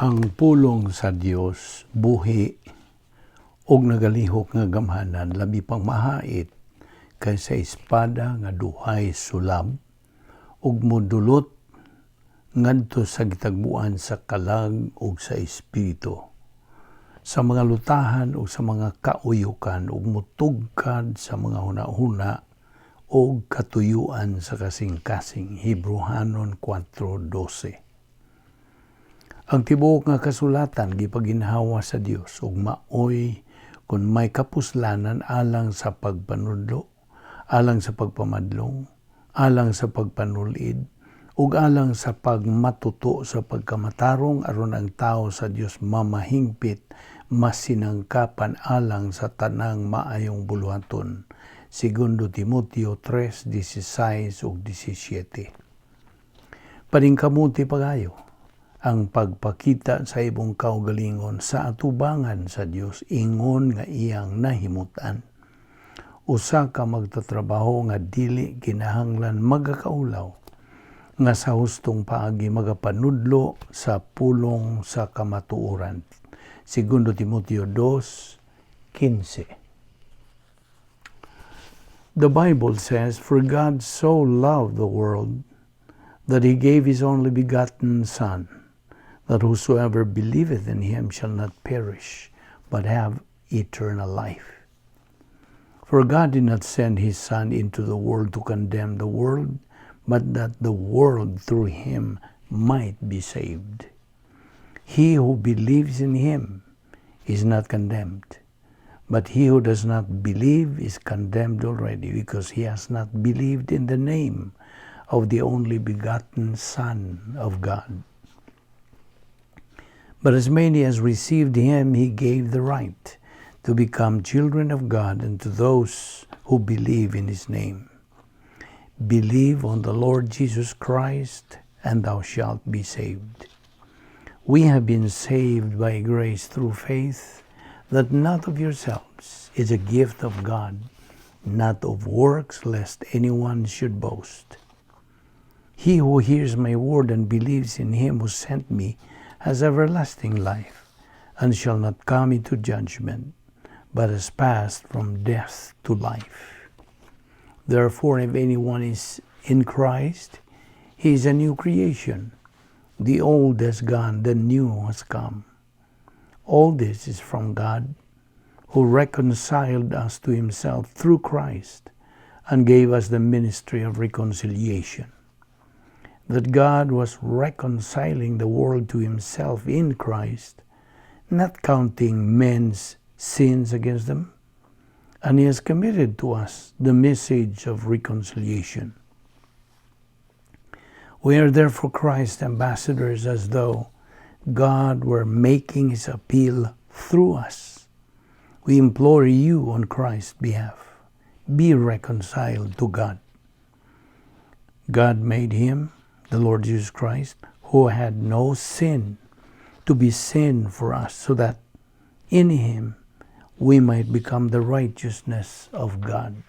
Ang pulong sa Dios buhi ug nagalihok nga gamhanan, labi pang mahait kaysa espada nga duhay sulab, ug modulot ngadto sa gitagbuan sa kalag ug sa espiritu, sa mga lutahan ug sa mga kauyukan, ug mutugkad sa mga hunahuna ug katuyuan sa kasing-kasing. Hebreohanon 4:12. Ang tibuok nga kasulatan gipaginhawa sa Dios ug maoy kung may kapuslanan alang sa pagpanudlo, alang sa pagpamadlong, alang sa pagpanulid, ug alang sa pagmatuto sa pagkamatarong, aron ang tao sa Dios mamahingpit, masinangkapan alang sa tanang maayong buluhaton. Segundo Timoteo 3:16 ug 17. Paningkamuti pagayo ang pagpakita sa imong kaugalingon sa atubangan sa Dios ingon nga iyang nahimutan. Usa ka magtatrabaho nga dili kinahanglan magakaulaw, nga sa hustong paagi magapanudlo sa pulong sa kamatuoran. Segundo Timoteo 2:15. The Bible says, "For God so loved the world that he gave his only begotten Son, that whosoever believeth in him shall not perish, but have eternal life. For God did not send his Son into the world to condemn the world, but that the world through him might be saved. He who believes in him is not condemned, but he who does not believe is condemned already, because he has not believed in the name of the only begotten Son of God. But as many as received him, he gave the right to become children of God, and to those who believe in his name. Believe on the Lord Jesus Christ, and thou shalt be saved. We have been saved by grace through faith, that not of yourselves, is a gift of God, not of works, lest anyone should boast. He who hears my word and believes in him who sent me has everlasting life, and shall not come into judgment, but has passed from death to life. Therefore, if anyone is in Christ, he is a new creation. The old has gone, the new has come. All this is from God, who reconciled us to himself through Christ and gave us the ministry of reconciliation. That God was reconciling the world to himself in Christ, not counting men's sins against them. And he has committed to us the message of reconciliation. We are therefore Christ's ambassadors, as though God were making his appeal through us. We implore you on Christ's behalf, be reconciled to God. God made him, the Lord Jesus Christ, who had no sin, to be sin for us, so that in him we might become the righteousness of God.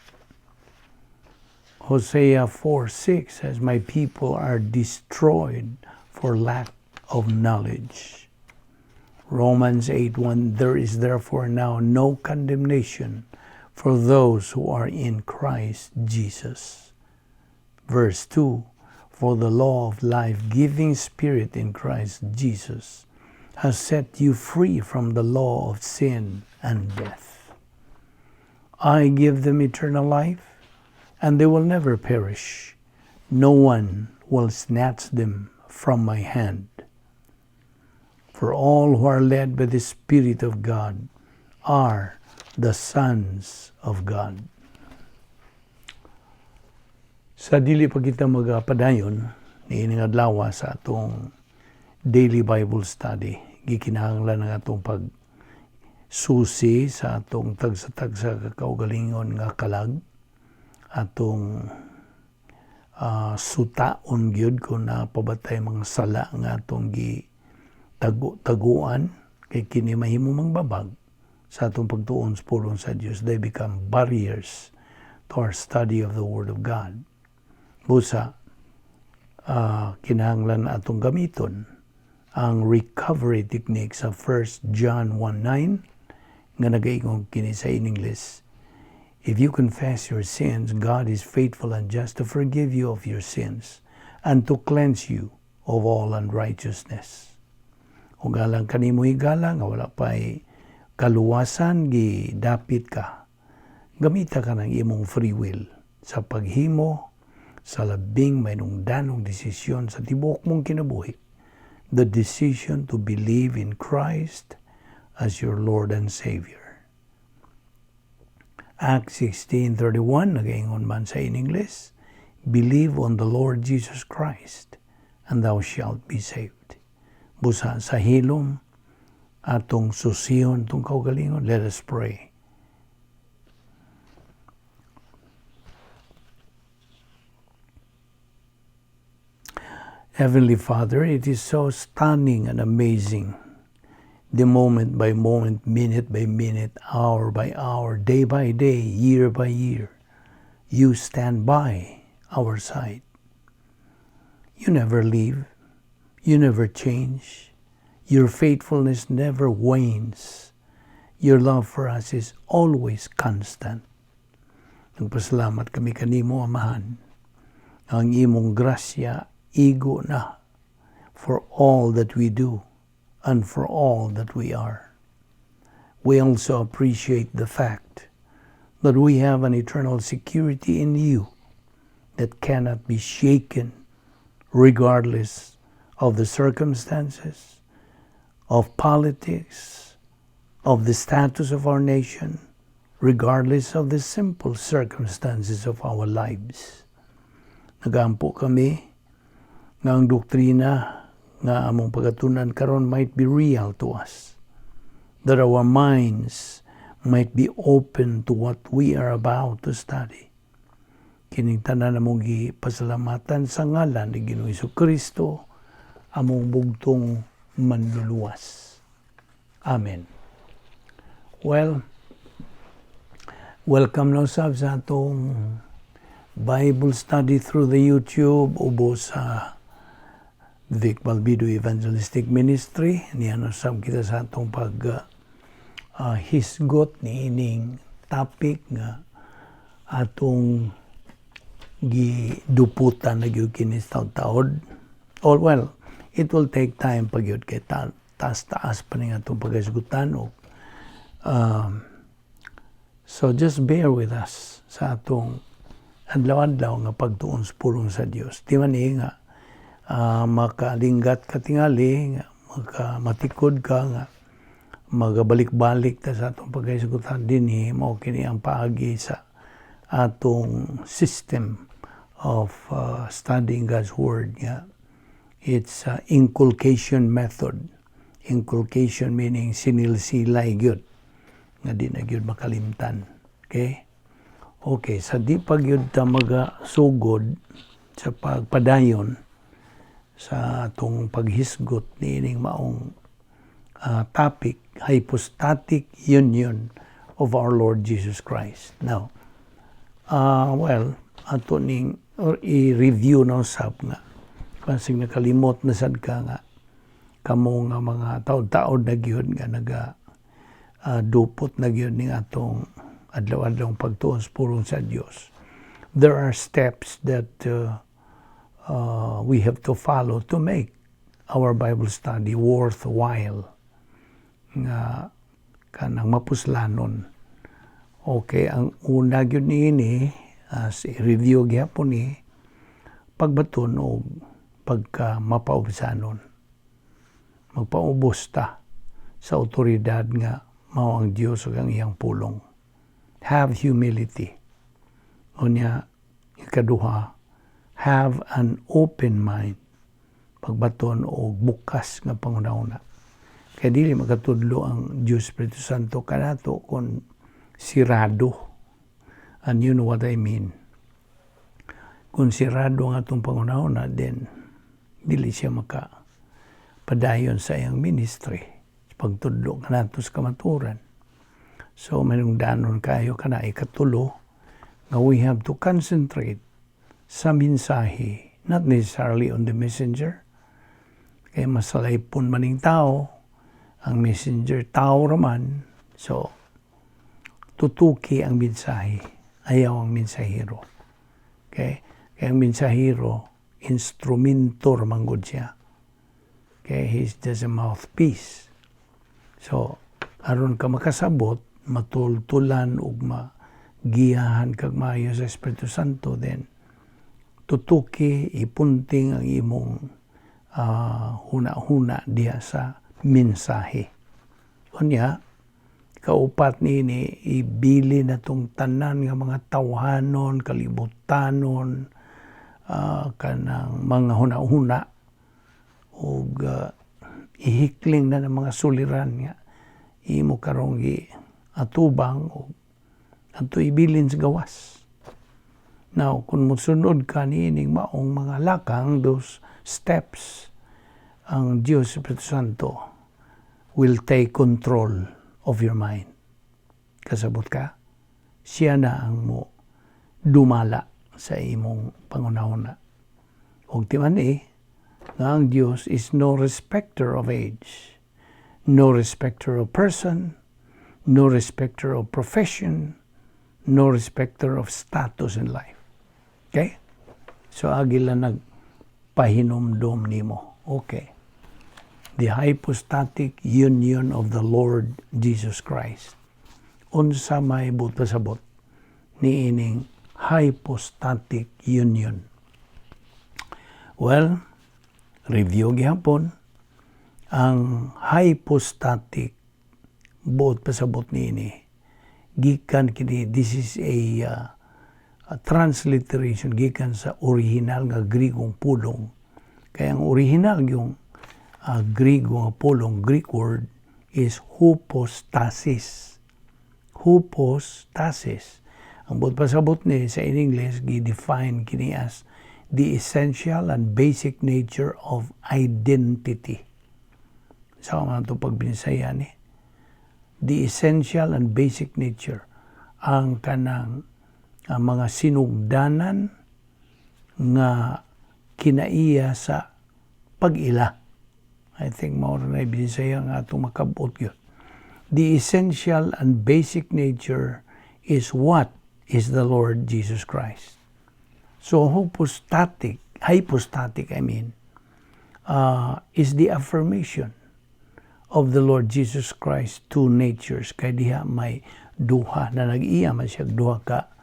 Hosea 4:6 says, "My people are destroyed for lack of knowledge." Romans 8:1, "There is therefore now no condemnation for those who are in Christ Jesus." Verse 2, "For the law of life giving Spirit in Christ Jesus has set you free from the law of sin and death. I give them eternal life, and they will never perish. No one will snatch them from my hand. For all who are led by the Spirit of God are the sons of God." Sa dili pa kita magapadayon niining adlaw sa atong daily Bible study, gikinahanglan ang atong pag susi sa atong tagsa-tagsa ka kaugalingon nga kalag, atong sutaon gyud kung naa pa ba tay mga sala nga atong gi taguan, kay kini mahimo mang babag sa atong pagtuon sa pulong sa Dios. They become barriers to our study of the Word of God. Busa kinahanglan atong gamiton Ang recovery technique sa 1 John 1:9 nga nagaingon kini sa in English, "If you confess your sins, God is faithful and just to forgive you of your sins and to cleanse you of all unrighteousness." Ug alang kanimo, higala, nga wala pa'y kaluwasan, gidapit ka. Gamita ka ng imong free will sa paghimo sa labing mahinungdanong desisyon sa tibuok mong kinabuhi. The decision to believe in Christ as your Lord and Savior. Acts 16:31 nagaingon man sa in English, "Believe on the Lord Jesus Christ and thou shalt be saved." Busa sa hilom atong susiyon atong kaugalingon. Let us pray. Heavenly Father, it is so stunning and amazing, the moment by moment, minute by minute, hour by hour, day by day, year by year, you stand by our side. You never leave. You never change. Your faithfulness never wanes. Your love for us is always constant. Nagpasalamat kami kanimo, Amahan. Ang imong grasya igo na for all that we do and for all that we are. We also appreciate the fact that we have an eternal security in you that cannot be shaken regardless of the circumstances, of politics, of the status of our nation, regardless of the simple circumstances of our lives. Nagampo kami nga ang doktrina nga among pagatunan karon might be real to us, that our minds might be open to what we are about to study. Kining tanan among gipasalamatan sa ngalan ni Ginoong Kristo, among bugtong manluluwas. Amen. Well, welcome na usab sa atong Bible study through the YouTube ubos sa Vic Balbido Evangelistic Ministry. Niya usab kita sa atong pag hisgot ni ining topic nga atong giduputan na gyud kini sa taod. Or well, it will take time pa gyud kay taas-taas pa ni atong paghisgutan og so just bear with us sa atong adlaw-adlaw nga pagtuon sa pulong sa Dios. Di man ni nga makalinggat ka tingali, nga makamatikod ka nga magabalik-balik ta sa atong paghisgutan dinhi. Mao kini ang paagi sa atong system of studying God's Word nga it's inculcation method. Inculcation meaning sinilsilay gyud nga di na gyud makalimtan. Okay? Okay, sa di pa gyud ta magasugod sa pagpadayon sa atong paghisgot niining maong topic, hypostatic union of our Lord Jesus Christ. Now, well, ato ning or i-review na usab nga basig nakalimot na sad ka nga kamo nga mga taod-taod na gyud nga naga dupot na gyud ning atong adlaw-adlaw pagtuon sa pulong sa Dios. There are steps that we have to follow to make our Bible study worthwhile nga kanang mapuslanon. Okay, ang una gyud niini, as i-review gyapon ni, pagbaton og pagka mapaubsanon. Magpaubos ta sa awtoridad nga mao ang Dios ug ang iyang pulong. Have humility. Unya, ikaduha, have an open mind. Pagbaton og bukas nga panghuna-huna. Kay dili makatudlo ang Diyos Espiritu Santo kanato kung sirado. And you know what I mean. Kung sirado ang atong panghuna-huna, then dili siya maka padayon sa iyang ministry pagtudlo kanato sa kamaturan. So mahinungdanon kayo kana ikatulo nga we have to concentrate sa mensahe, not necessarily on the messenger. Kay masalaypon maning tao, ang messenger tao raman. So, tutuki ang mensahe, ayaw ang mensahero. Okay? Kaya ang mensahero, instrumento man gud siya. Okay? He's just a mouthpiece. So, aron ka makasabot, matultulan ug magiyahan kag maayo sa Espiritu Santo, then tutuki, ipunting ang imong huna-huna diha sa mensahe. Unya, kaupat niini, ibili na tong tanan nga mga tawhanon, kalibutanon, kanang mga huna-huna ug ihikling na ng mga suliran nga imo karong gi atubang ug adto ibilin sa gawas. Now, kung mosunod ka niining maong mga lakang, those steps, ang Diyos Espiritu Santo will take control of your mind. Kasabot ka? Siya na ang mo dumala sa imong panghunahuna. Ug timan eh, nga ang Diyos is no respecter of age, no respecter of person, no respecter of profession, no respecter of status in life. Okay? So agi lang nagpahinumdom nimo. Okay. The hypostatic union of the Lord Jesus Christ. Unsa may buot pasabot niining hypostatic union? Well, review gihapon, ang hypostatic, buot pasabot niini, gikan kini, this is a transliteration gikan sa original nga Grigong pulong, kay ang original yung Grigo nga pulong, Greek word, is hypostasis. Hypostasis, ang buot pasabot ni sa in English, gi-define kini as the essential and basic nature of identity. Sa man ito pagbinisaya ni the essential and basic nature, ang kanang ang mga sinugdanan nga kinaiya sa pag-ila. I think mao na Bisaya nga atong makabot yun. The essential and basic nature is what is the Lord Jesus Christ. So hypostatic, hypostatic I mean, is the affirmation of the Lord Jesus Christ two natures, kay diha may duha na nag-iya man siya, duha ka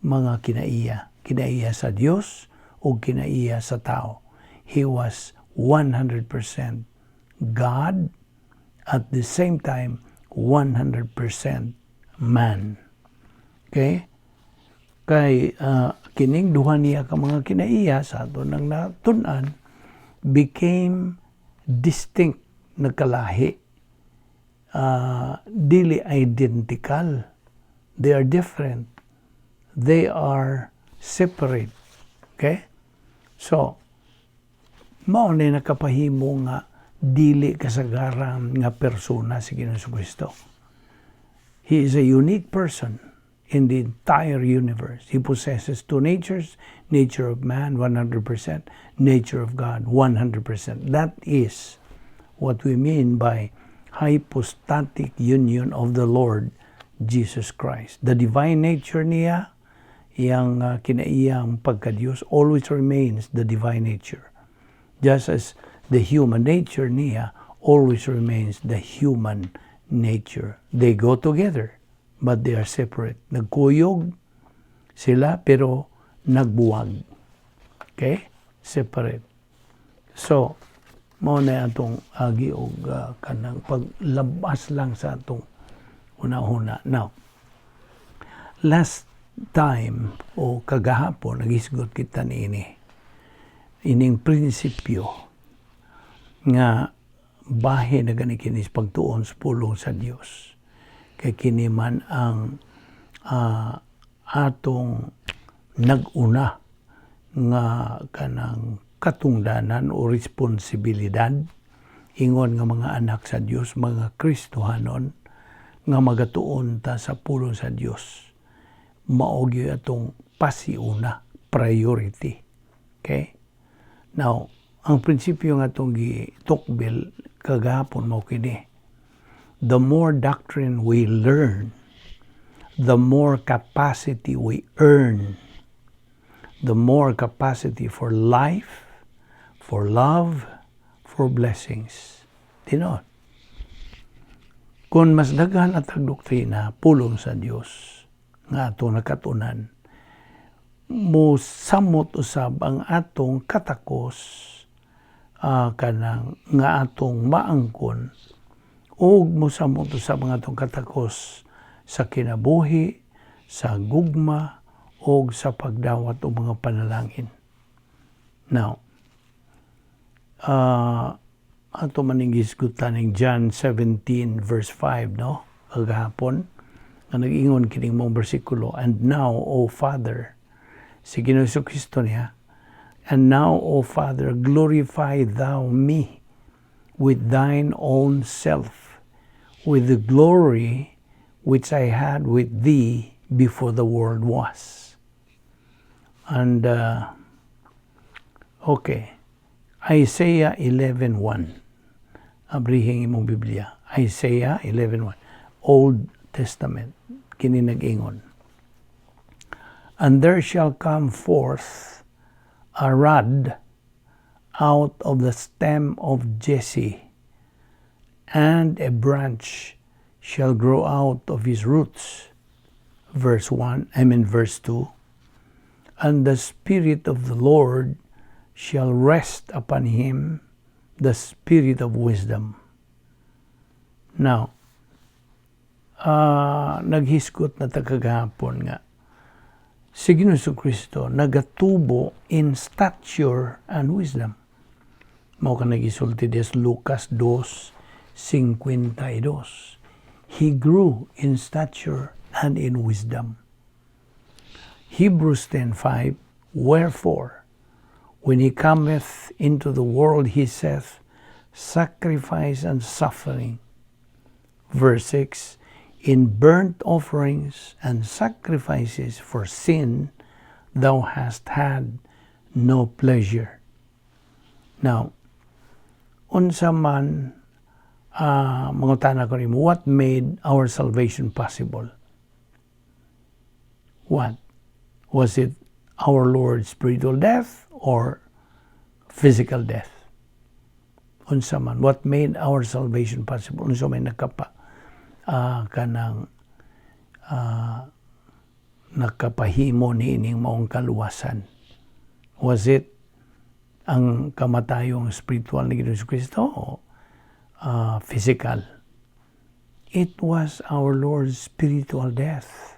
mga kinaiya, kinaiya sa Dios o kinaiya sa tao. He was 100% God, at the same time 100% man. Okay, kay kining duha niya ka mga kinaiya sa ato nang natun-an became distinct, nagkalahi, dili identical. They are different, they are separate. Okay, so mao ni nakapahimo nga dili kasagaran nga persona si Ginoong Kristo. He is a unique person in the entire universe. He possesses two natures, nature of man 100%, nature of God 100%. That is what we mean by hypostatic union of the Lord Jesus Christ. The divine nature niya, iyang kinaiyang pagka-Diyos, always remains the divine nature. Just as the human nature niya always remains the human nature. They go together, but they are separate. Nagkuyog sila pero nagbuwag. Okay? Separate. So, mao na atong agi og kanang paglabas lang sa atong una-una. Now, last time o kagahapon, nagisgot kita niini. Ining prinsipyo nga bahin na gani kini sa pagtuon sa pulong sa Dios. Kay kini man ang atong nag-una nga kanang katungdanan o responsibilidad ingon nga mga anak sa Dios, mga Kristohanon nga magatuon ta sa pulong sa Dios. Mao gyud atong pasiuna, priority. Okay? Now, Ang prinsipyo nga atong gitukbil kagahapon mao kini: The more doctrine we learn, the more capacity we earn. The more capacity for life, for love, for blessings. Tinuod. Kung mas daghan atag doktrina, pulong sa Dios nga atong nakatunan, mo samot usab ang atong katakos kanang nga atong maangkon ug mosamot usab ang atong katakos sa kinabuhi, sa gugma ug sa pagdawat og mga panalangin. Now, ato maning gisgutan ning John 17 verse 5, no? Kagahapon nga nag-ingon kining mong bersikulo, "And now, O Father," si Ginoong Kristo niya, "And now, O Father, glorify thou me with thine own self, with the glory which I had with thee before the world was." And okay, Isaiah 11:1. Abrihing imong Biblia. Isaiah 11:1. Old Testament. Kini nag-ingon: "And there shall come forth a rod out of the stem of Jesse, and a branch shall grow out of his roots." Verse 1, I mean verse 2. "And the Spirit of the Lord shall rest upon him, the Spirit of wisdom." Now, naghisgot na ta kagahapon nga si Ginoong Kristo nagatubo in stature and wisdom. Mao ka nagisulti des Lucas 2:52. He grew in stature and in wisdom. Hebrews 10:5, "Wherefore, when he cometh into the world, he saith, 'Sacrifice and suffering.'" Verse 6, "In burnt offerings and sacrifices for sin, thou hast had no pleasure." Now, unsa man, mangutana ko nimo, what made our salvation possible? What? Was it our Lord's spiritual death or physical death? Unsa man? What made our salvation possible? Unsa may nakapa kanang nakapahimo ni ining maong kaluwasan? Was it ang kamatayong spiritual ni Ginoong Kristo o physical? It was our Lord's spiritual death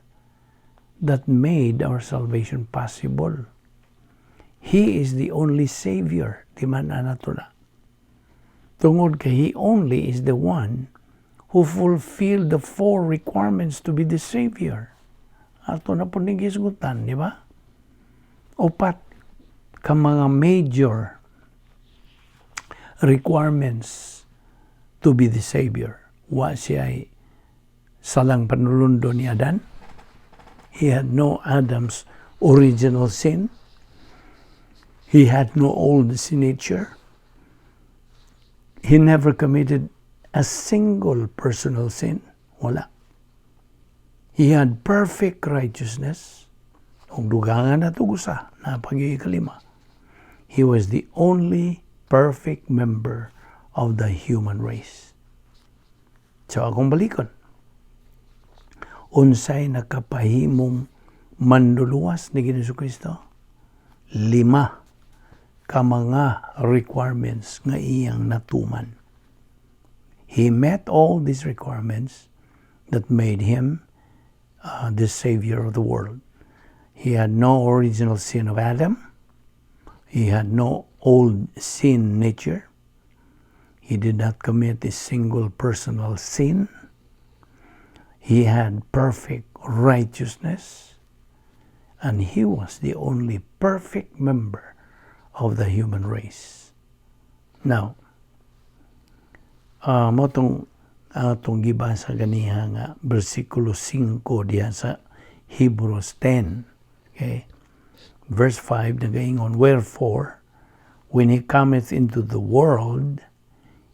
that made our salvation possible. He is the only Savior, di man nato na? Tungod kay He only is the one who fulfilled the four requirements to be the Savior. Ato na po ning gisgutan, di ba? Upat ka mga major requirements to be the Savior. Wa siya salang panulundo ni Adan. He had no Adam's original sin. He had no old sin nature. He never committed a single personal sin. Wala. He had perfect righteousness. Ug dugangan na usa na pag-ikalima. He was the only perfect member of the human race. So akong balikon. Unsay nakapahimong manluluwas ni Ginoong Kristo? Lima ka mga requirements nga iyang natuman. He met all these requirements that made him the Savior of the world. He had no original sin of Adam. He had no old sin nature. He did not commit a single personal sin. He had perfect righteousness. And he was the only perfect member of the human race. Now, mo tong atong gibasa ganiha nga bersikulo 5 diha sa Hebrews 10. Okay? Verse 5 nagaingon, "Wherefore, When he cometh into the world,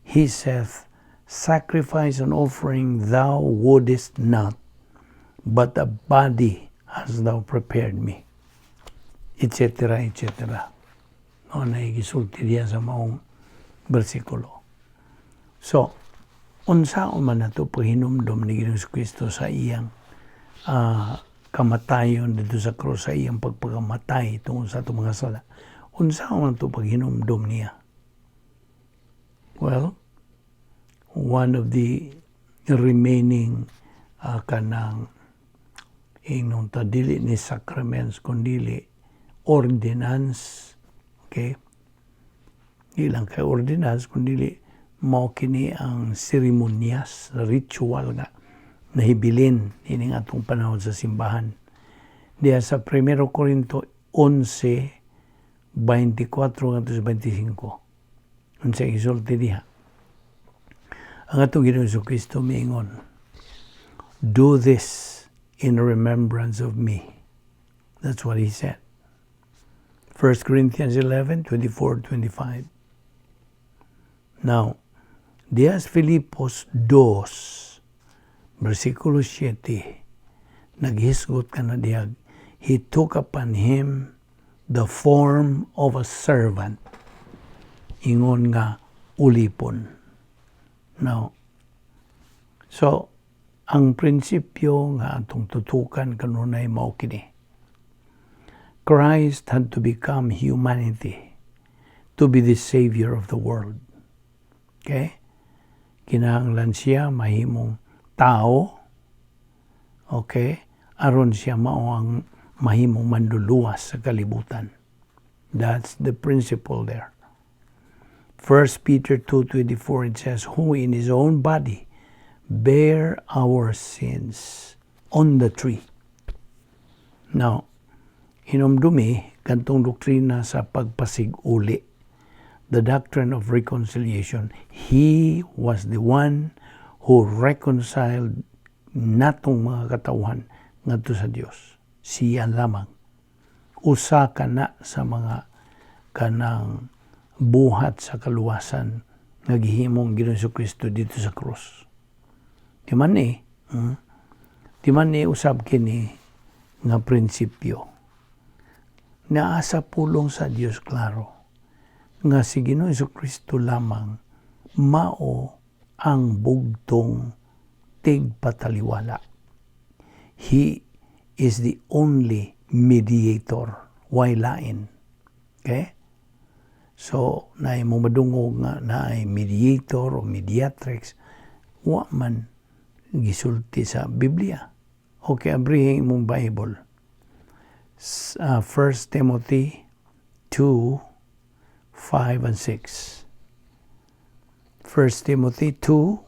he saith, "Sacrifice and offering thou wouldest not, but a body hast thou prepared me." Etc. Etc. No, naigisulti diya sa maong bersikulo. So, unsaon man nato paghinumdom ni Ginoong Kristo sa iyang kamatayon dito sa krus, sa iyang pagpakamatay tungod sa atong mga sala? Unsaon man to paghinumdom niya? Well, one of the remaining kanang ingnon ta, dili ni sacraments kundili ordinance, okay, ilang kay ordinance kundili mao kini ang seremonyas, ritual nga nahibilin ining atong panahon sa simbahan. Diya sa 1 Corinto 11, 24 ngadto sa 25. Unsa gisulti diha? Ang atong Ginoong Kristo miingon, "Do this in remembrance of me." That's what he said. 1 Corinthians 11, 24, 25. Now, diya sa Filipos 2, versikulo 7, naghisgot ka na diyag, he took upon him the form of a servant. Ingon nga ulipon. Now, so, ang prinsipyo nga atong tutukan kanunay mao kini. Christ had to become humanity to be the savior of the world. Okay? Kinahanglan siya mahimong tao. Okay? Aron siya mao ang mahimong manluluwas sa kalibutan. That's the principle there. 1 Peter 2:24, it says, "Who in his own body bear our sins on the tree." Now, hinumdumi kantong doktrina sa pagpasig-uli, the doctrine of reconciliation. He was the one who reconciled natong mga katawhan ngadto sa Dios. Siya lamang. Usa ka na sa mga kanang buhat sa kaluwasan nga gihimong Ginoong Kristo dito sa krus. Di man eh, Di man ni usab kini nga prinsipyo. Naa sa pulong sa Dios klaro nga si Ginoong Kristo lamang mao ang bugtong tigpataliwala. He is the only mediator. Way lain. Okay? So, naay mo madungog nga naay mediator o mediatrix, wa man gisulti sa Biblia. Okay, abrihin imong Bible. 1 Timothy 2, 5 and 6. 1 Timothy 2,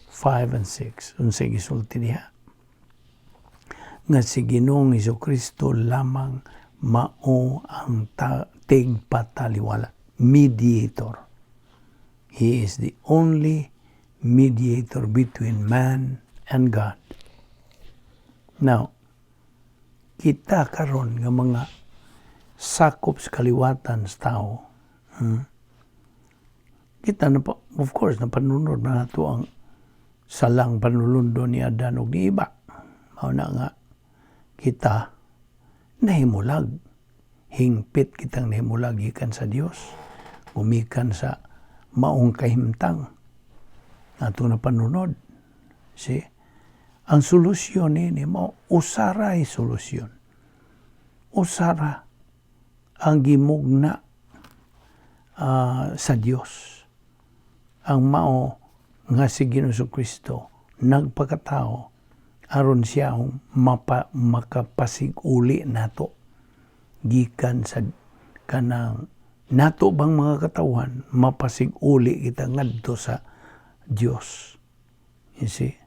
5 and 6. Unsay gisulti diha? Nga si Ginoong Kristo lamang mao ang tigpataliwala, mediator. He is the only mediator between man and God. Now, kita karon nga mga sakop sa kaliwatan sa tao, kita na pa, of course, napanunod na nato ang salang panulundo ni Adan ug ni Eva. Mao na nga kita nahimulag. Hingpit kitang nahimulag gikan sa Dios, gumikan sa maong kahimtang atong napanunod. See? Ang solusyon ni mao usaray solusyon. Usara ang gimugna sa Dios. Ang mao nga si Ginoong Kristo nagpakatao aron siya ang makapasig-uli nato gikan sa kanang nato bang mga katawhan, mapasig-uli kita ngadto sa Dios. You see?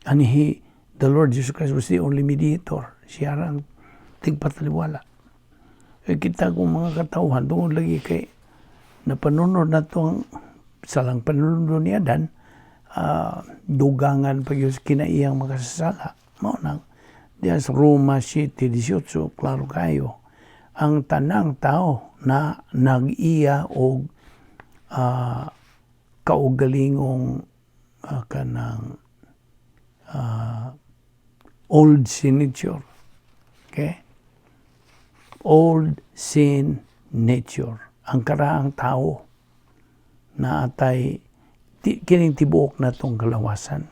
And he, the Lord Jesus Christ, was the only mediator. Siya ang tigpataliwala. Eh, kita kung mga katawhan, tungod lagi kay napanunod na to ang salang panulundo ni Adan, dugangan pa gyud kinaiyang makasasala. Mao nang diyan sa Roma 7:18, klaro kayo. Ang tanang tao na nag-iya og kaugalingong kanang old sin nature. Okay? Old sin nature. Ang karaang tao na atay kining tibuok na tong kalawasan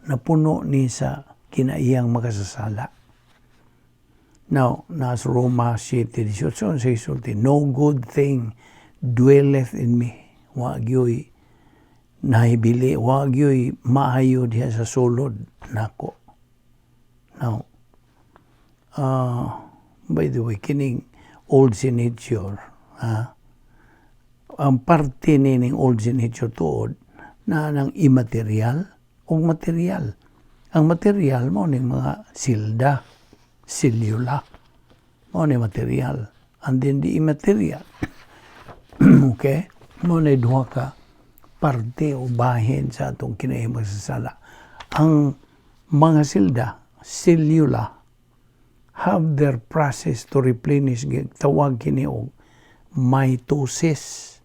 napuno ni sa kinaiyang makasasala. Now, nas Roma 7:18 sa isulti, "No good thing dwelleth in me." Wa gyoy nahibili, wa gyoy maayo diha sa sulod nako. Now, by the way, kining old sin nature, ha, ang parte nining old sin nature tuod na ng immaterial o material. Ang material mo ning mga silda, selula. Mo ni material. And then the immaterial. Okay? Mo ni duha ka parte o bahin sa atong kinaiyang magsasala. Ang mga silda, selula, have their process to replenish, tawag kini og mitosis.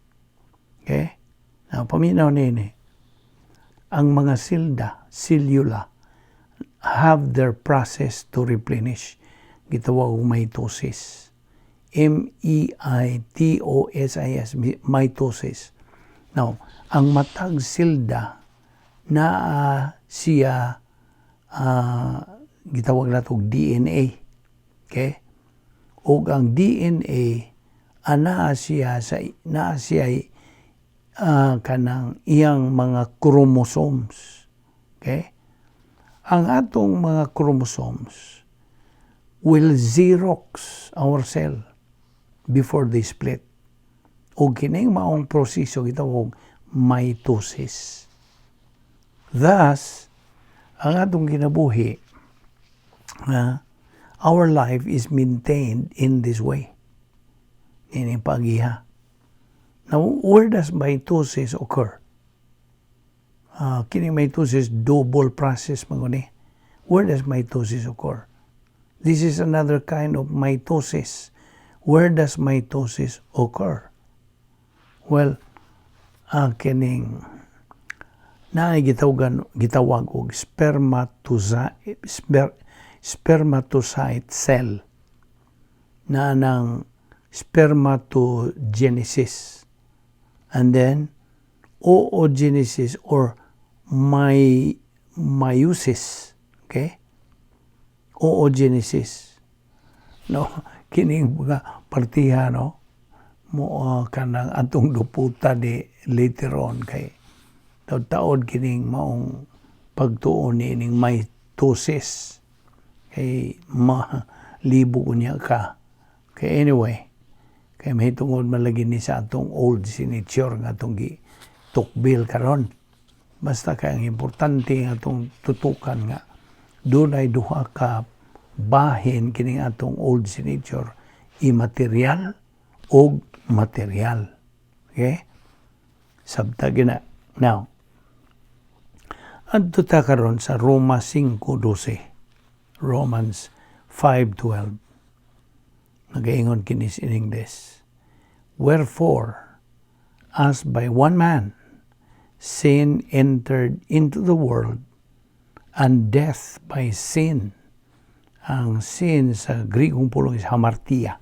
Okay? Now, paminaw nini. Ang mga silda, selula, have their process to replenish. Gitawag og mitosis. mitosis, mitosis. Now, ang matag silda naa siya gitawag nato og DNA. Okay? Og ang DNA anaa siya sa naa siya kanang iyang mga chromosomes. Okay? Ang atong mga chromosomes will xerox our cell before they split. O kining maong proseso gitawag mitosis. Thus, ang atong kinabuhi, our life is maintained in this way. Ini pagiha. Now, where does mitosis occur? Kini mitosis, double process man ni. Where does mitosis occur? This is another kind of mitosis. Where does mitosis occur? Well, kining naay gitawag og spermatocyte cell na ng spermatogenesis and then oogenesis or meiosis, okay? Oogenesis, no? Kining mga partiha, no, mo kanang atong duputa di later on kay taod-taod kining maong pagtuon ni ining mitosis kay malibo niya ka. Kay anyway, kay mahitungod man lagi ni sa atong old sin nature nga atong gi tukbil karon. Basta kay ang importante nga atong tutukan nga dunay duha ka bahin kining atong old sin nature, immaterial og material. Okay? Sabta gina. Now, adto ta karon sa Roma 5:12. Romans 5:12. Nagaingon kini in English. "Wherefore, as by one man sin entered into the world, and death by sin." Ang sin sa Grikong pulong is hamartia.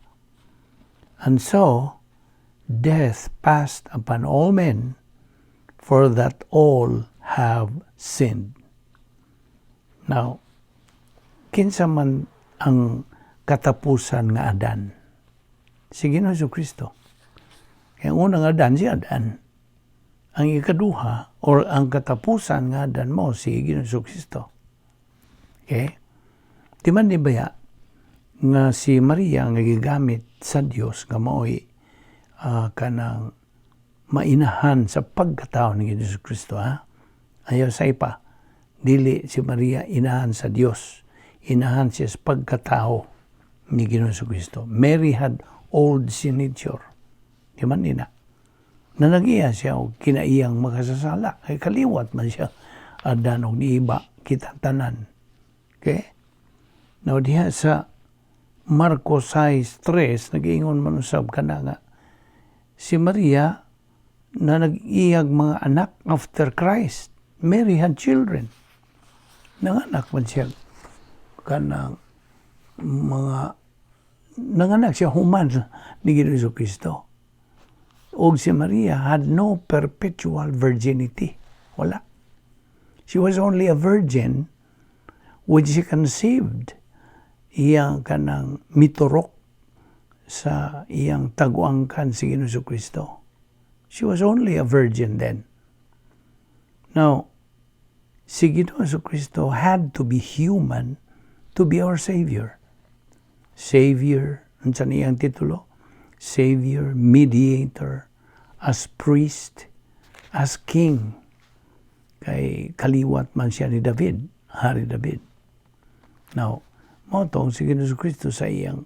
"And so, death passed upon all men, for that all have sinned." Now, kinsa man ang katapusan nga Adan? Si Ginoong Kristo. Kaya ang unang Adan, si Adan. Ang ikaduha, or ang katapusan nga Adan mo, si Ginoong Kristo. Okay? Di man ni baya nga si Maria nga gigamit sa Dios nga maoy kanang mainahan sa pagkatao ni Ginoong Kristo, ha? Ayaw sa ipa. Dili si Maria inahan sa Dios. Inahan siya sa pagkatao ni Ginoong Kristo. Mary had old sin nature. Di man nina. Na nagiya siya og kinaiyang makasasala. Kay kaliwat man siya Adan og niiba kita tanan. Okay? Now diha sa Marcos 6:3 nag-ingon man usab kana nga si Maria na nag-iyag mga anak after Christ. Mary had children. Nanganak man siya kanang mga nanganak siya human ni Ginoong Kristo. Og si Maria had no perpetual virginity. Wala. She was only a virgin when she conceived iyang kanang miturok sa iyang taguangkan si Ginoong Kristo. She was only a virgin then. Now, si Ginoong Kristo had to be human to be our Savior. Savior, unsa niyang titulo? Savior, mediator, as priest, as king. Kay kaliwat man siya ni David, Hari David. Now, mao tong si Ginoong Kristo sa iyang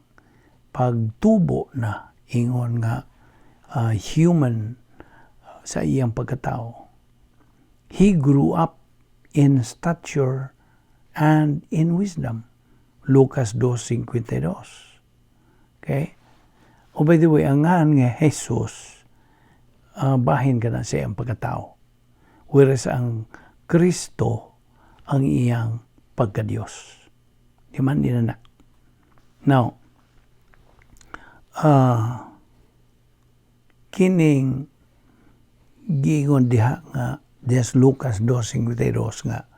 pagtubo na ingon nga human sa iyang pagkatao. He grew up in stature and in wisdom. Lucas 2.52. Okay? Oh, by the way, ang ngan nga Jesus, bahin ka na sa iyang pagkatao. Whereas ang Kristo, ang iyang pagkadiyos. Di man din na. Now, kining giingon diha nga des Lucas 2.52 nga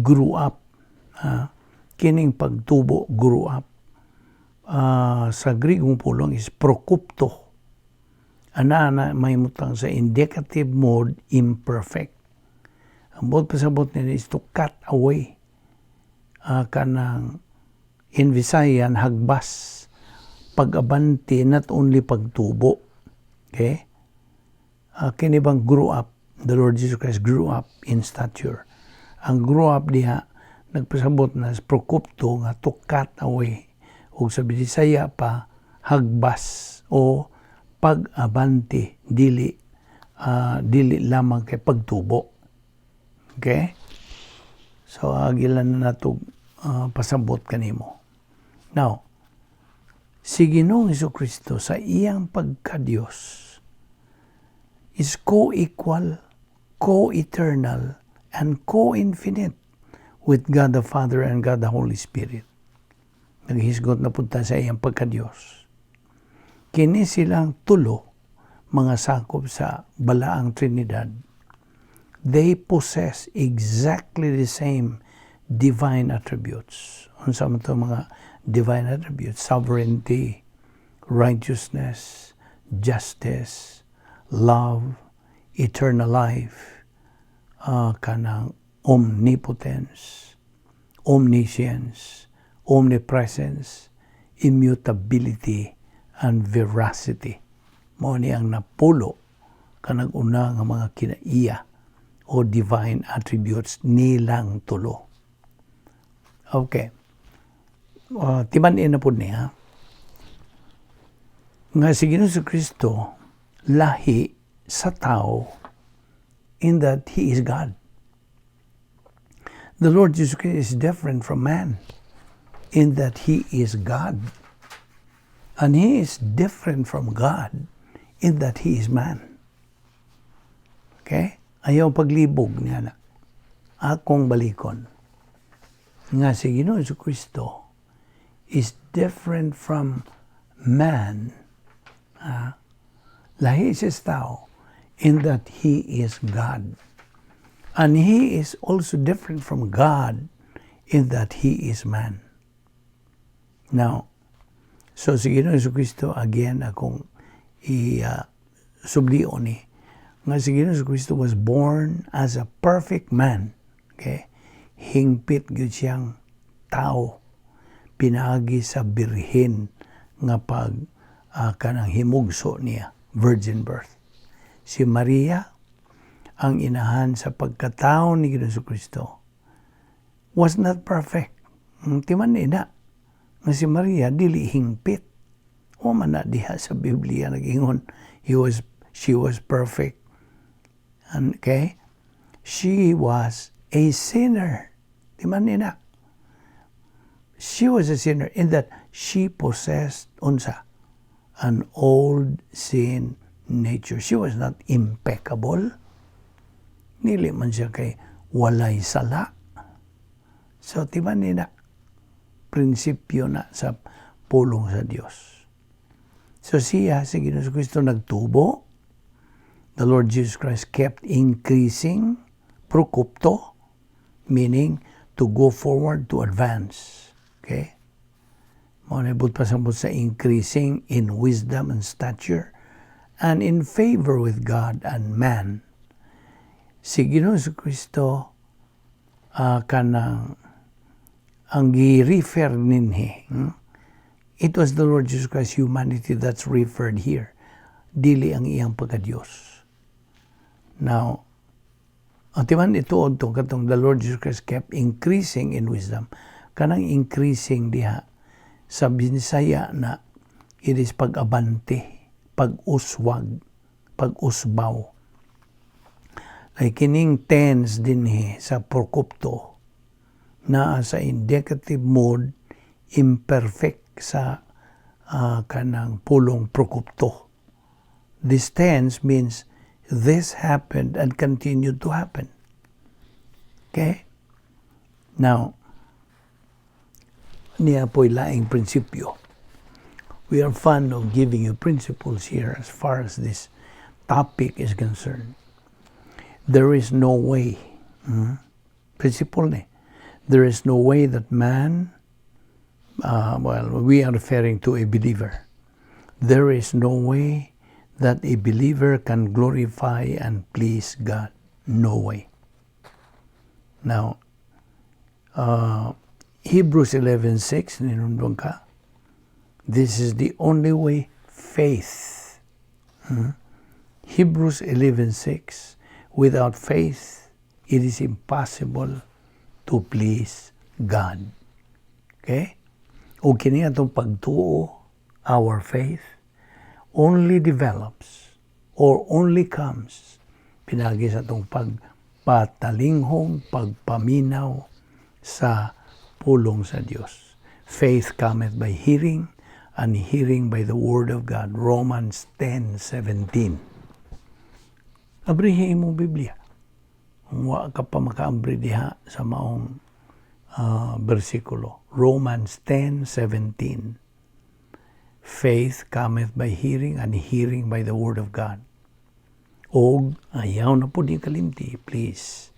grew up, kining pagtubo, grew up, sa Grigong pulong is prokupto. Ana na may mutang sa indicative mode imperfect. Ang buot pasabot nila is to cut away, kanang in Visayan hagbas, pag-abante, not only pagtubo. Okay? Kini bang grew up, the Lord Jesus Christ grew up in stature. Ang grew up diha nagpasabot na prokupto nga to cut away ug sa Bisaya pa hagbas o pag-abante, dili lamang kay pagtubo. Okay? So agilan na nato pasabot kanimo. Now, si Ginoong Kristo sa iyang pagkadiyos is co-equal, co-eternal, and co-infinite with God the Father and God the Holy Spirit. Naghisgot na punta sa iyang pagkadiyos. Kini silang tulo mga sakop sa Balaang Trinidad. They possess exactly the same divine attributes. Unsa man to mga divine attributes? Sovereignty, righteousness, justice, love, eternal life, kanang omnipotence, omniscience, omnipresence, immutability, and veracity. Mao ni ang napulo kanang una nga mga kinaiya o divine attributes nilang tulo. Okay. Timan-in na pud niya nga si Ginoong Kristo lahi sa tao in that He is God. The Lord Jesus Christ is different from man in that He is God. And He is different from God in that He is man. Okay? Ayaw paglibog niya na. Akong balikon. Nga si Ginoong Kristo is different from man. Lahi siya sa tao in that He is God. And He is also different from God in that He is man. Now, so si Ginoong Kristo, again, akong i-sublion ni nga si Ginoong Kristo was born as a perfect man. Okay? Hingpit gyud siyang tao pinaagi sa birhen nga pag kanang himugso niya, virgin birth. Si Maria, ang inahan sa pagkatao ni Ginoong Kristo, was not perfect. Timan ni na nga si Maria dili hingpit. O man na diha sa Biblia nag-ingon he was she was perfect. And, okay? She was a sinner. Timan ni na. She was a sinner in that she possessed, unsa? An old sin nature. She was not impeccable. Dili man siya kay walay sala. So, timan ni na, prinsipyo na sa pulong sa Dios. So siya, si Ginoong Kristo, nagtubo. The Lord Jesus Christ kept increasing, prokupto, meaning to go forward, to advance. Okay? Mao na pasambot sa increasing in wisdom and stature and in favor with God and man. Si Ginoong Kristo, kanang ang gi-refer ninhi, It was the Lord Jesus Christ humanity that's referred here. Dili ang iyang pagka-Diyos. Now, ang timan ituod to katong the Lord Jesus Christ kept increasing in wisdom. Kanang increasing diha sa Binsaya na, it is pag-abante, pag-uswag, pag-usbaw. Kay kining tense dinhi sa prokupto naa sa indicative mode imperfect sa kanang pulong prokupto. This tense means this happened and continued to happen. Okay? Now, niya po'y laing prinsipyo. We are fond of giving you principles here as far as this topic is concerned. There is no way, Principle ni. There is no way that man, well, we are referring to a believer. There is no way that a believer can glorify and please God. No way. Now, Hebrews 11:6, ninumdum ka? This is the only way, faith. Hebrews 11:6, without faith, it is impossible to please God. Okay? O kini atong pagtuo, our faith, only develops or only comes pinagi sa atong pagpatalinghong, pagpaminaw sa pulong sa Dios. Faith cometh by hearing, and hearing by the word of God. Romans 10:17. Abrihi imong Biblia. Kung wa ka pa makaabri diha sa maong bersikulo. Romans 10:17. Faith cometh by hearing, and hearing by the word of God. Og ayaw na pud kalimti, please.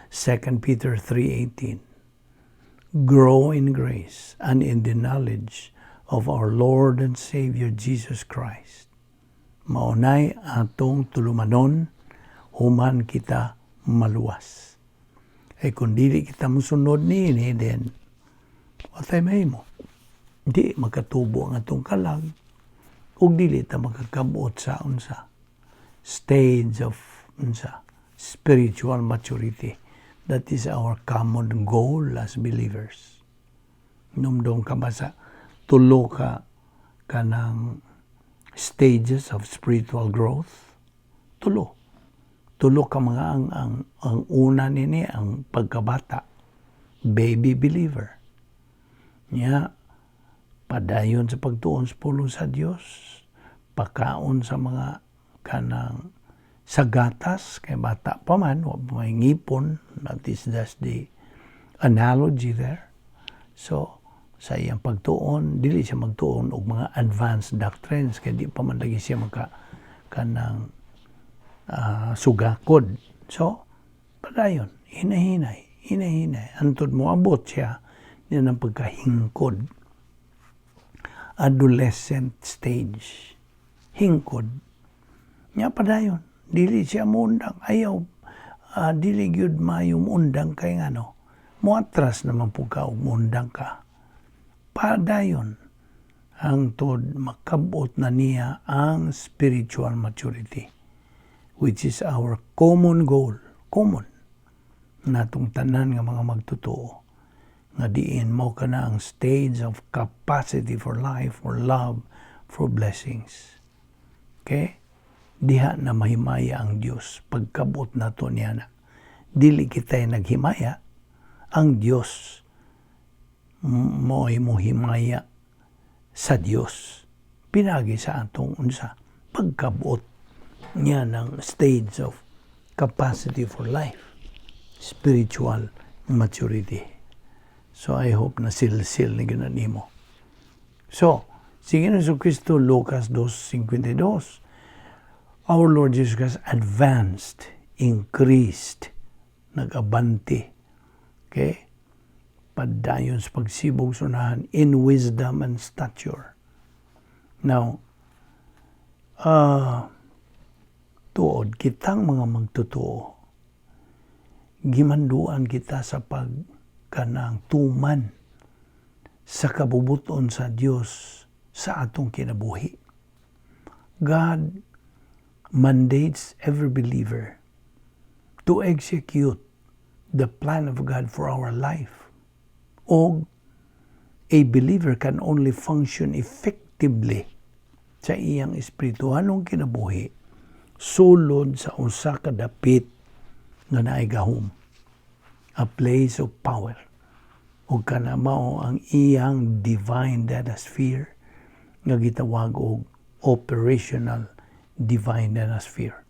2 Peter 3:18. Grow in grace and in the knowledge of our Lord and Savior Jesus Christ. Maunay atong tulumanon human kita maluwas. Ay kung dili kita musunod niini, then watay mahimo. Di makatubo ang atong kalag ug dili ta makakabot sa unsa, stage of unsa, spiritual maturity. That is our common goal as believers. Numdum ka ba sa tulo ka kanang stages of spiritual growth? Tulo. Tulo ka mga ang una nini ang pagkabata, baby believer. Nya padayon sa pagtuon sa pulong sa Dios, pakaon sa mga kanang sa gatas kay bata pa man, wa pa may ngipon. That is just the analogy there. So sa iyang pagtuon, dili siya magtuon og mga advanced doctrines kay di pa man lagi siya maka kanang sugakod. So padayon, hinay-hinay, hinay-hinay, hantod mo abot siya niya ng pagkahingkod, adolescent stage, hingkod. Nya padayon, dili siya muundang. Ayaw, dili gyud maayo muundang kay ngano, muatras naman pud ka og muundang ka. Padayon hangtod makabot na niya ang spiritual maturity, which is our common goal, common natong tanan nga mga magtotoo, nga diin mo kana ang stage of capacity for life, for love, for blessings. Okay? Diha na mahimaya ang Dios pagkabot nato niya na. Dili kita naghimaya, ang Dios. Mo'y mohimaya sa Dios pinaagi sa atong unsa, pagkabuot niya ng stage of capacity for life, spiritual maturity. So I hope na silsil ni ganan nimo. So, sige na Kristo, Lucas 2.52, our Lord Jesus Christ advanced, increased, nag-abante. Okay? Padayon sa pagsibog sunahan in wisdom and stature. Now, tuod, kitang mga magtotoo, gimanduan kita sa pag kanang tuman sa kabubuton sa Dios sa atong kinabuhi. God mandates every believer to execute the plan of God for our life. O a believer can only function effectively sa iyang espirituhanong kinabuhi sulod sa usa ka dapit nga naay gahom, a place of power, ug kana mao ang iyang divine datasphere nga gitawag og operational divine datasphere.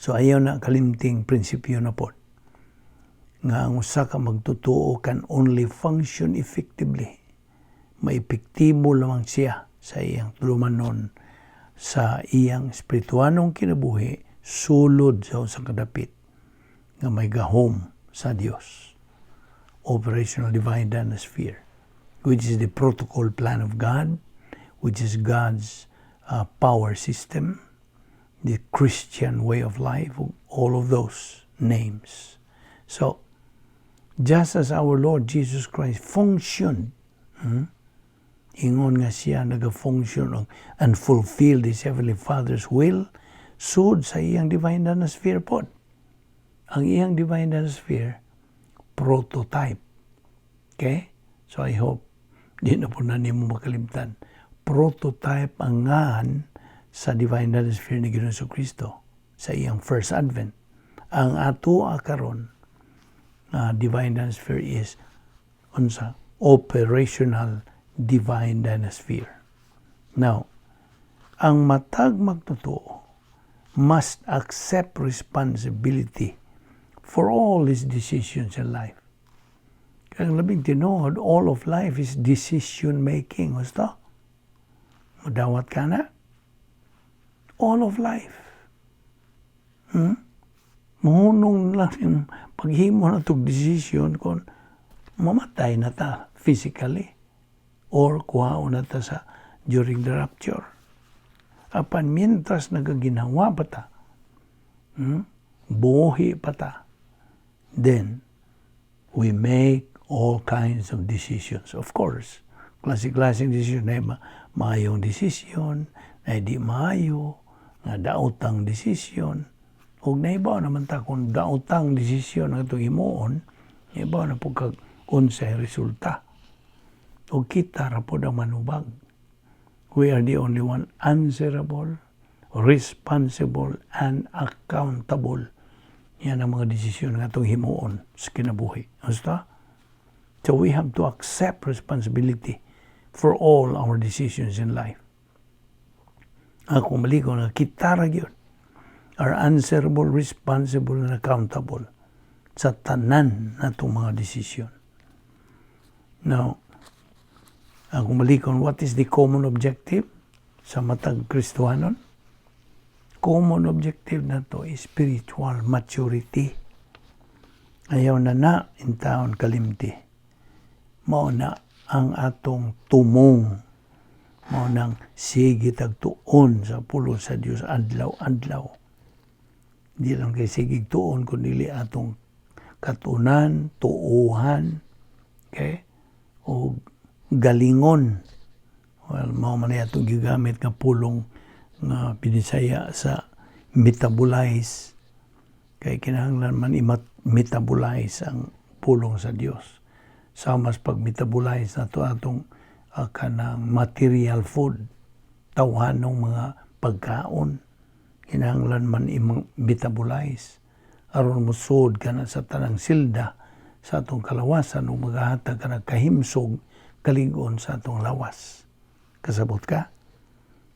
So ayaw na kalimting prinsipyo na pod nga ang usa ka magtotoo can only function effectively, maepektibo lamang siya sa iyang tulumanon sa iyang espirituanong kinabuhi sulod sa usa ka dapit nga may gahom sa Dios, operational divine sphere, which is the protocol plan of God, which is God's power system, the Christian way of life, all of those names. So just as our Lord Jesus Christ functioned, ingon nga siya nag-function and fulfill his Heavenly Father's will, sud sa iyang divine sphere pod. Ang iyang divine sphere, prototype. Okay? So I hope di na po na nimo makalimtan. Prototype ang ngan sa divine sphere ni Ginoong Kristo sa iyang first advent. Ang ato karon divine sphere is unsa? Operational divine sphere. Now, ang matag magtotoo must accept responsibility for all his decisions in life. Kaya ang labing tinuod, all of life is decision making. Gusto? Mudawat ka na? All of life. Muhunong lang yung paghimo na itong decision kung mamatay na ta physically or kuhaon na ta sa during the rapture. Apan mientras nagaginawa pa ta, buhi pa ta, then we make all kinds of decisions. Of course, klase-klaseng decision na maayong decision, na di maayo, nga daotang decision. Ug naibaw naman ta kung daotang desisyon ang itong himuon, naibaw na po kag unsay resulta. Ug kita ra pod ang manubag. We are the only one answerable, responsible, and accountable. Yan ang mga desisyon nga atong himuon sa kinabuhi. Basta? So we have to accept responsibility for all our decisions in life. Ako maliko na kita ra gyud are answerable, responsible, and accountable sa tanan natong mga desisyon. Now, ang malikon, what is the common objective sa matag Kristohanon? Common objective na to is spiritual maturity. Ayaw na na in taon kalimti. Mao na ang atong tumong. Mao nang sige tagtuon sa pulong sa Dios adlaw-adlaw. Di lang kay sige tuon kun dili atong katunan, tuuhan, okay? O galingon. Well, mao man atong gigamit nga pulong nga binisaya sa metabolize. Kay kinahanglan man i-metabolize ang pulong sa Dios. Sa mas pag-metabolize na to atong kanang material food, tawhanong mga pagkaon, kinahanglan man i-metabolize aron mosud kana sa tanang silda sa atong katawan. sa atong kalawasan ug magahatag kanang kahimsog, kalig-on sa atong lawas. Kasabot ka?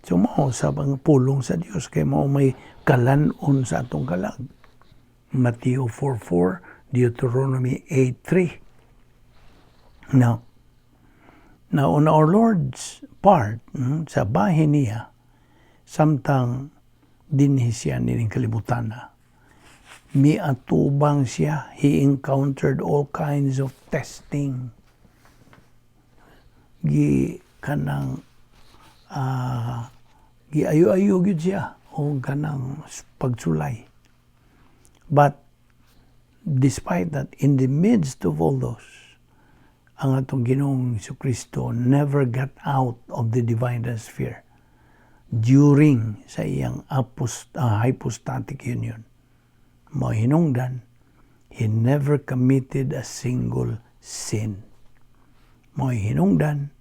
So mao sa ang pulong sa Dios kay mao may kalan-on sa atong kalag. Matthew 4:4, Deuteronomy 8:3. Now, on our Lord's part, sa bahin niya, samtang dinhi siya nining kalibutan na, miatubang siya, he encountered all kinds of testing. Gi kanang giayo-ayo gyud siya o kanang pagsulay. But despite that, in the midst of all those, ang atong Ginoong Kristo never got out of the divine sphere during sa iyang hypostatic union. Mahinungdan, he never committed a single sin. Mahinungdan,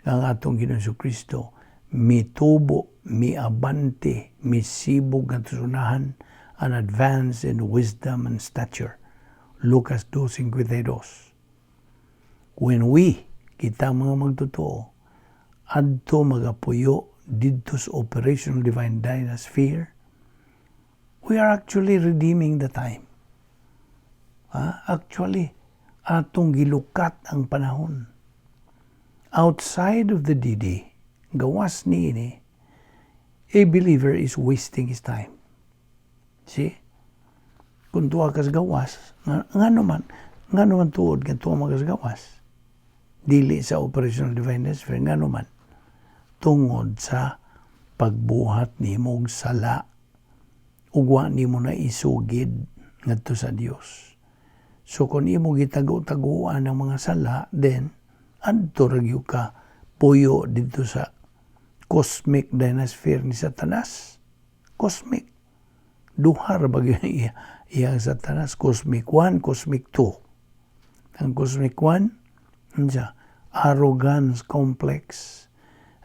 ang atong Ginoong Kristo mitubo, miabante, misibog nga sunahan, and advance in wisdom and stature. Lucas 2:52. When we, kita mga magtotoo, adto magapuyo didto sa operational divine dynasphere, we are actually redeeming the time. Ah, actually, atong gilukat ang panahon. Outside of the DD, gawas niini, a believer is wasting his time. See? Kung tuwa kas gawas, nga naman tuod nga tuwa magas gawas. Dili sa operational divine sphere, nga naman, tungod sa pagbuhat nimo og sala, ug wa nimo na isugid ngadto sa Dios. So kung imo gitago-taguan ang mga sala, then adto ra gyud ka puyo didto sa cosmic dynasphere ni Satanas. Cosmic. Duha ra ba gyud iya iyang Satanas? Cosmic 1, Cosmic 2. Ang Cosmic 1, unsa? Arrogance complex.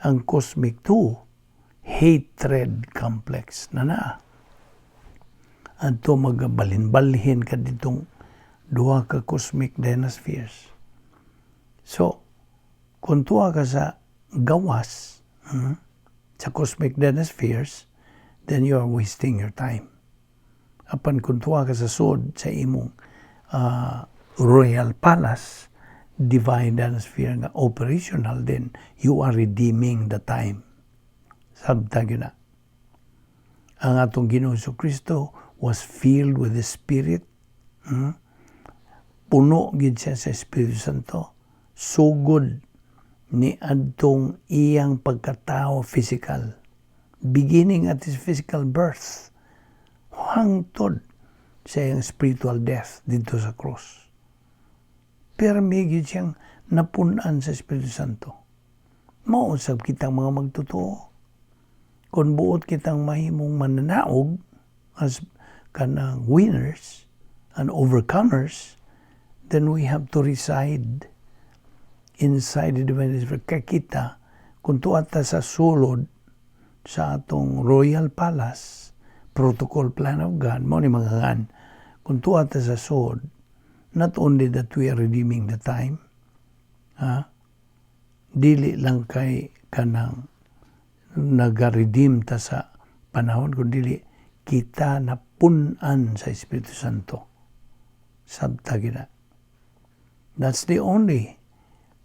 Ang Cosmic 2, hatred complex na na. Adto magabalhin-balhin ka ditong duha ka cosmic dynaspheres. So, kung tuwa ka sa gawas, sa cosmic dynaspheres, then you are wasting your time. Apan kung tuwa ka sa sud sa imong royal palace, divine dynasphere nga operational, then you are redeeming the time. Sabta gyud na. Ang atong Ginoong Kristo was filled with the Spirit. Puno gid siya sa Espiritu Santo. Sugod ni adtong iyang pagkatao physical. Beginning at his physical birth hangtod sa iyang spiritual death dito sa cross. Pero may gyud siyang napunan sa Espiritu Santo. Mausab kitang mga magtotoo. Kung buot kitang mahimong mananaog as kanang winners and overcomers, then we have to reside inside the divine sphere. Kay kita, kung tuwa ta sa sulod sa atong royal palace, protocol plan of God, mao ni mga ngan, kung tuwa ta sa sulod, not only that we are redeeming the time, ha? Dili lang kay kanang naga-redeem ta sa panahon, kundi kita napunan sa Espiritu Santo. Sabta gina. That's the only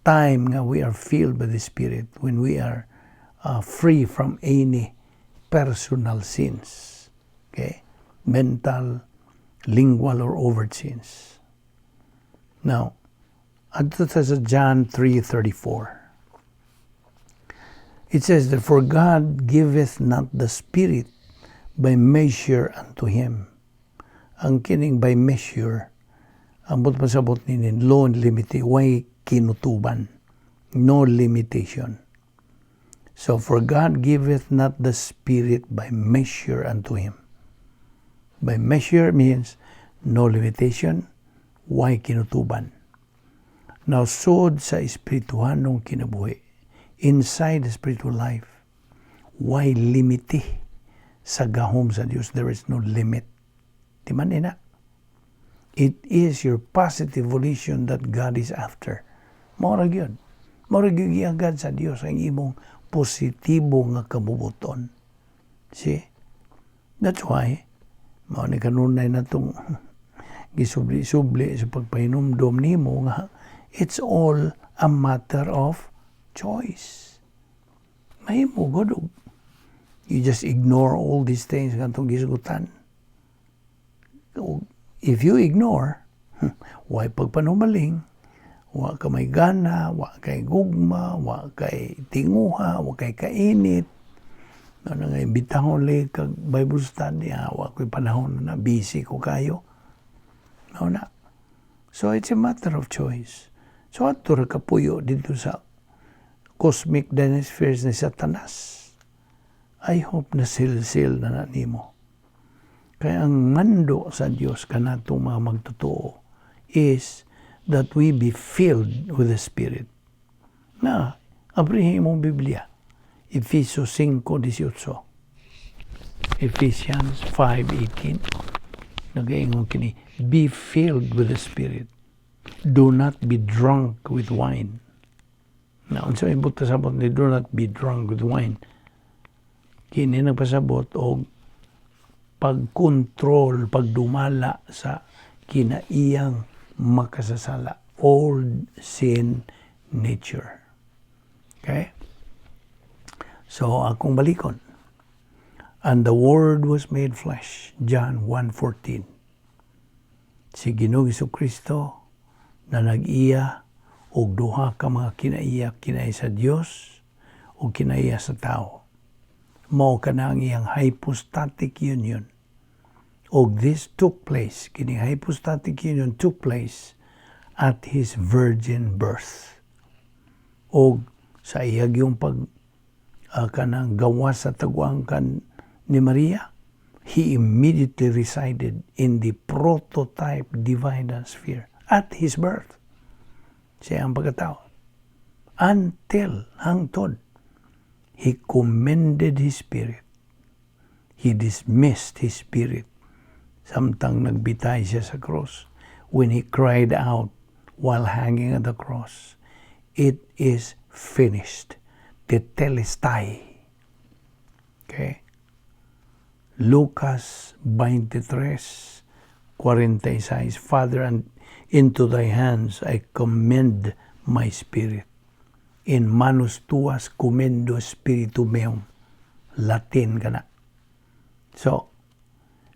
time nga we are filled by the Spirit, when we are free from any personal sins. Okay? Mental, lingual, or overt sins. Now, adto ta sa John 3:34. It says that for God giveth not the Spirit by measure unto him. Ang kining by measure, ang buot pasabot nini, no limit, way kinutuban? No limitation. So, for God giveth not the Spirit by measure unto him. By measure means no limitation, way kinutuban. Now, sud sa espirituhanong kinabuhi, inside the spiritual life, way limite sa gahom sa Dios? There is no limit. Di man ina. It is your positive volition that God is after. Mao ra gyud. Mao ra gyud giagad sa Dios ang imong positibo nga kabubuton. See? That's why, mao ni kanunay natong gisubli-subli sa pagpahinumdom nimo nga it's all a matter of choice. Mahimo gud og you just ignore all these things nga atong gisgutan. If you ignore, way pagpanumaling, wa ka may gana, wa kay gugma, wa kay tinguha, wa kay kainit. Ano nga imbitahon lagi kag Bible study, ah, wa ko'y panahon na, busy ko kayo. Mao na. So it's a matter of choice. So adto ra kapuyo dito sa cosmic dynaspheres ni Satanas. I hope na silsil na na nimo. Kaya ang mando sa Dios kanatong mga magtotoo is that we be filled with the Spirit. Na, abrihin mong Biblia. Efeso 5:18. Ephesians 5:18. Nagaingon kini, "Be filled with the Spirit. Do not be drunk with wine." Na, unsa may buot pasabot ni "do not be drunk with wine"? Kini nagpasabot og pagkontrol, pagdumala sa kinaiyang makasasala, old sin nature. Okay? So, akong balikon. "And the Word was made flesh," John 1:14. Si Ginoong Kristo na nag-iya og duha ka mga kinaiya, kinaiya sa Dios o kinaiya sa tao. Mao kana ang iyang hypostatic union. Og this took place, kini hypostatic union took place at his virgin birth. Og sa iyang yung pag kanang gawas sa taguangkan ni Maria, he immediately resided in the prototype divine sphere at his birth. Siya ang pagkatao. Until, hangtod, he commended his spirit. He dismissed his spirit samtang nagbitay siya sa cross. When he cried out while hanging on the cross, "It is finished." Tetelestai. Okay? Lucas 23:46, "Father, and into thy hands I commend my spirit." "In manus tuas commendo spiritum meum." Latin ka na. So,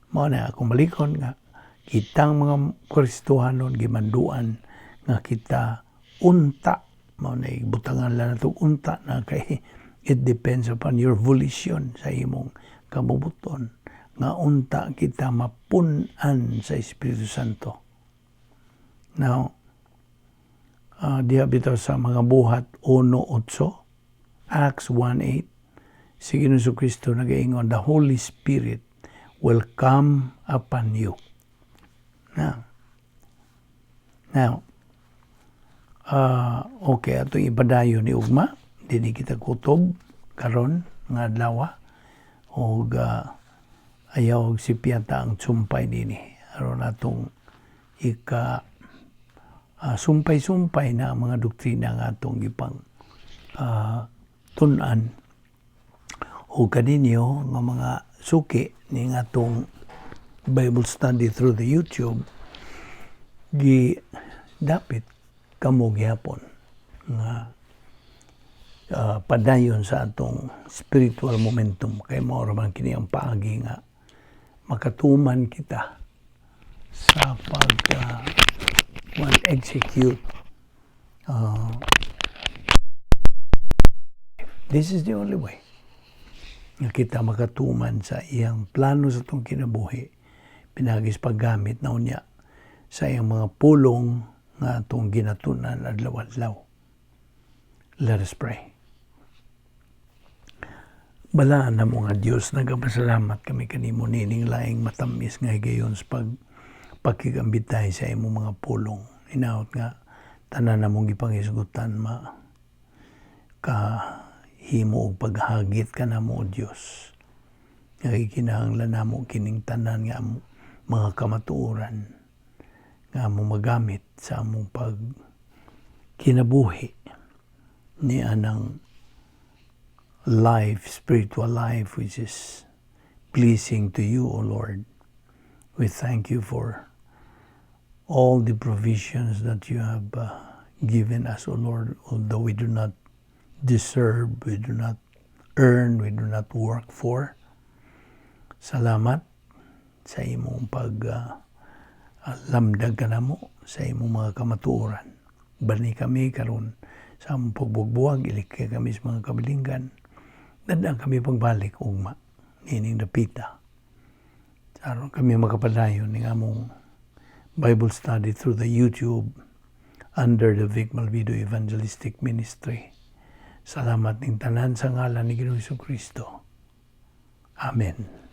mao na akong balikon nga kitang mga Kristohanon gimanduan nga kita unta, mao na butangan lang nato unta na kay it depends upon your volition, sa imong kabubuton, nga unta kita mapun-an sa Espiritu Santo. Now, diha bitaw sa mga Buhat 1:8, Acts 1:8, si Ginoong Kristo nagaingon, "The Holy Spirit will come upon you." Now, okay, atong ipadayon ni ugma, dinhi kita kutob karon nga adlaw og ayaw og sipyata ang sumpay dinhi aron atong ika sumpay-sumpay na ang mga doktrina nga atong gipang tun-an o kaninyo nga mga suki ning atong Bible study through the YouTube. Gi dapit kamo gihapon nga padayon sa atong spiritual momentum kay mao ra man kini ang paagi nga makatuman kita sa pag well, execute. This is the only way nga kita makatuman sa iyang plano sa atong kinabuhi pinaagi sa paggamit na unya sa iyang mga pulong nga atong ginatunan adlaw-adlaw. Let us pray. Balaan namo nga Dios, nagapasalamat kami kanimo nining laing matamis nga higayon sa pag pakigambitay sa imong mga pulong. Hinaot nga tanan namong gipangisgutan ma ka himo og paghagit ka namo, O Dios. Nga gikinahanglan namo kining tanan nga mga kamatuoran. Nga among magamit sa among pag kinabuhi ni anang life, spiritual life, which is pleasing to you, O Lord. We thank you for all the provisions that you have given us, O Lord, although we do not deserve, we do not earn, we do not work for. Salamat sa imong pag lamdag kanamo sa imong mga kamatuoran. Bani kami karon sa among pagbuwag, ilikay kami sa mga kabilinggan. Dad-a kami pagbalik ugma niining dapita. Aron kami makapadayon ning among Bible study through the YouTube under the Vic Malvido Evangelistic Ministry. Salamat ning tanan sa ngalan ni Ginoong Kristo. Amen.